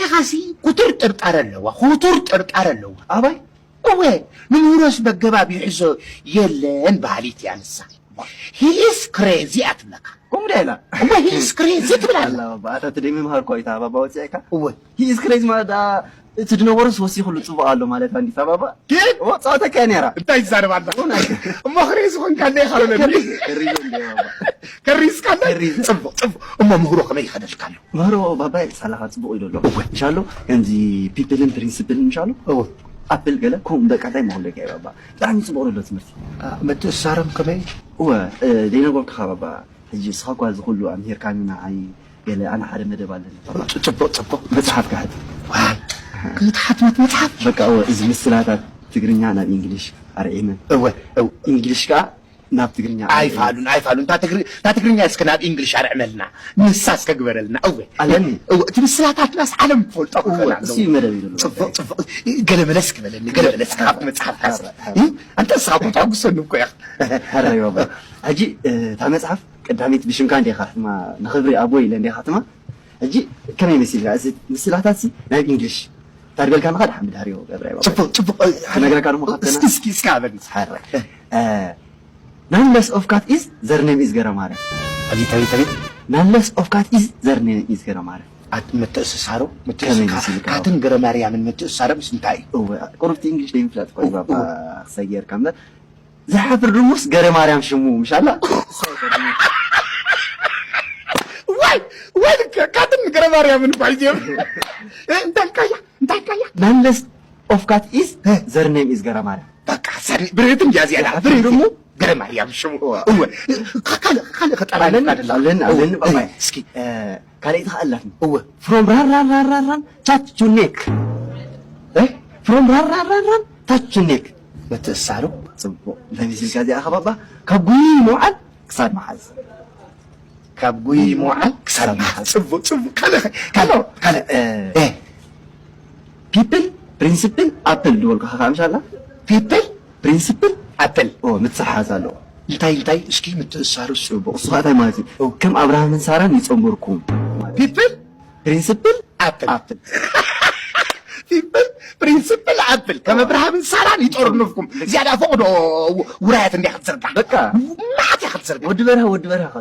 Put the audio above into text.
ኢኻሲ ክቱር ጥርጣረ ኣለዋ፣ ክቱር ጥርጣረ ኣለዋ። ኣባይ? እወ፣ ንምህሮስ በገባብ ይሕዞ የለን በሃሊት እያ ንሳ። He is crazy እያ ትብለካ። ከምኡ ድያ ኢላ? እወ፣ he is crazy ትብል ኣላ። ኣላ ባባ፣ ኣታ እቲ ደይ ምምሃር እኮ እዩ፣ እታ ባባ ወፂኣካ። እወ። He is crazy ማለት ደኣ እቲ ድነበሮስ ወሲኹሉ ፅቡቕ ኣሎ ማለት እንዲ፣ እታ ባባ። ግን? እወ፣ ፃወተካ እያ ነይራ። እንታይ ይዛረብ ኣላ? እወ፣ ናይ- እሞ ክሬዚ ኾንካ እንደ ኢኻ በለኒ። ከሪዘ፣ ከሪዘ እንደ ባባ። ከሪዝካ እንደ? ከሪዘ። ፅቡቕ፣ ፅቡቕ። እሞ ምህሮ ከመይ ይኸደልካ ኣሎ? ምህሮ ባባይ ሳላኻ ፅቡቕ ኢሉ ኣሎ። እወ። ምሻሎ ከምዚ ፒፕልን ፕሪንስፕልን ምሻሎ እወ። ኣፕል ገለ ከምኡ በቃ እንታይ መሆለካ እዩ ባባ። ብጣዕሚ ፅቡቕ ዘሎ ትምህርቲ። አ፣ ምትእስሳሮም ከመይ? እወ፣ እ፣ ዘይነገርኩኻ ባባ። ሕጂ እስኻ እኳ እዚ ኩሉ ኣምሂርካኒ ንዓይ ገለ ኣነ ሓደ መደብ ኣለኒ ባባ። ፅ-፣ ፅቡቕ፣ ፅቡቕ። መፅሓፍ ክሓት። ዋይ፣ ክትሓትመት መፅሓፍ? በቃ እወ፣ እዚ ምስላታት ትግርኛ ናብ ኢንግሊሽ ኣርዒመ። እወ፣ እወ። ኢንግሊሽ ከኣ ናብ ትግርኛ ኣይፋሉን፣ ኣይፋሉን። እታ ትግሪ-፣ እታ ትግርኛ እስከ ናብ ኢንግሊሽ ኣርዕመልና። ንሳ እስከ ግበረልና። እወ። ኣለኒ። እወ፣ እቲ ምስላታትናስ ዓለም ትፈልጦ እወ፣ ክኾን ኣለዎ። እሱ እዩ መደብ ኢሉ ኣሎ። ጽቡቕ፣ ጽቡቕ። ገለ መለስ ክበለኒ፣ ገለ መለስ ካብ መጽሓፍካ እስኪ። ሓራ፣ ሓራ። እ? ኣንተ ንስኻ እኮ ተሐጉሰኒ እኮ ኢኻ። ሕራይ ባባ። ሕጂ፣ እ፣ እታ መጽሓፍ ቀዳመይቲ ብሽምካ እንዲኻ ሕትማ፣ ንኽብሪ ኣቦይ ኢለ እንዲኻ ሕትማ። ሕጂ ከመይ መሲልካ? እዚ ምስላታት ሲ ናብ ኢንግሊሽ። እታ ድበልካ ንኻ ድሓን ብድሕሪኡ ገብረ ባባ። ጽቡቕ፣ ጽቡቕ። ክነግረካ ደሞ ካብተና። እስኪ፣ እስኪ፣ እስኪ ሃበኒ። ሓራ። እ፣ None less of cat is their name is ገረማርያም። ኣቤት፣ ኣቤት፣ ኣቤት። None less of cat is their name is ገረማርያም። ኣት-፣ ምትእስሳሩ፣ ምትእስ-፣ ከመይ ካ-፣ መሲልካ? ካትን ገረማርያምን ምትእስሳሮምስ እንታይ እዩ? እወ፣ ቁሩብቲ እንግሊሽ ደይ ምፍላጥ እኮ እዩ እወ፣ ባባ እወ። ክሳይ ጌርካ እምበር። ዝሓፍር ድሙስ ገረማርያም ሽሙ፣ ምሻላ? ዋይ፣ ዋይ፣ ካትን ገረማርያምን እኮ እዩ። እ፣ እንታይ ኢልካያ? እንታይ ኢልካያ? None less of cat is እ። Their name is ገረማርያም። በቃ፣ ሰኒ-፣ ብርህት እንዲያ እዚኣ። ብርህት ብርህት እሞ? ገረማርያም ሽሙ። እወ። እወ። ካ-፣ ካልእ፣ ካልእ ከጠራልፍ ኣለኒ፣ ካደላ። ኣለኒ፣ እወ፣ ኣለኒ። እወ። እስኪ፣ እ፣ ካልኣይቲ ከኣ ኣላትኒ። እወ። From run, run, run, run, run, touch your neck። እ? From run, run, run, run, touch your neck። ምትእሳሩ? ጽቡቕ። እንታይ መሲልካ እዚኣ ከባባ? ካብ ጉይ ምውዓል ክሳድ መሓዝ። ካብ ጉይ ምውዓል ክሳድ መሓዝ። ጽቡቕ፣ ጽቡቕ። ካልእ፣ ካልእ፣ ካልእ። እ፣ እ። ፒፕል፣ ፕሪንስፕል፣ ኣፕል ዝበልኩኻ ከዓ ምሻላ? ፒፕል፣ ፕሪንስፕል፣ ኣፕል። ኦ፣ ምትስሓዝ ኣለዎ። እንታይ፣ እንታይ? እስኪ ምትእሳሩ እስኪ። ጽቡቕ። እሱ ከዓ እንታይ ማለት እዩ? ኦ። ከም ኣብርሃምን ሳራን ይጸንበርኩም። ፒፕል፣ ፕሪንስፕል፣ ኣፕል። ኣፕል። ፒፕል፣ ፕሪንስፕል፣ ኣፕል። ከም ኣብርሃምን ሳራን ይጠርንፍኩም። ዝያዳ ፈቕዶ ውራያት እንዲያ ክትዝርጋሕ። በቃ። ማዕት እያ ክትዝርጋሕ። ወዲ በርሀ፣ ወዲ በርሀ።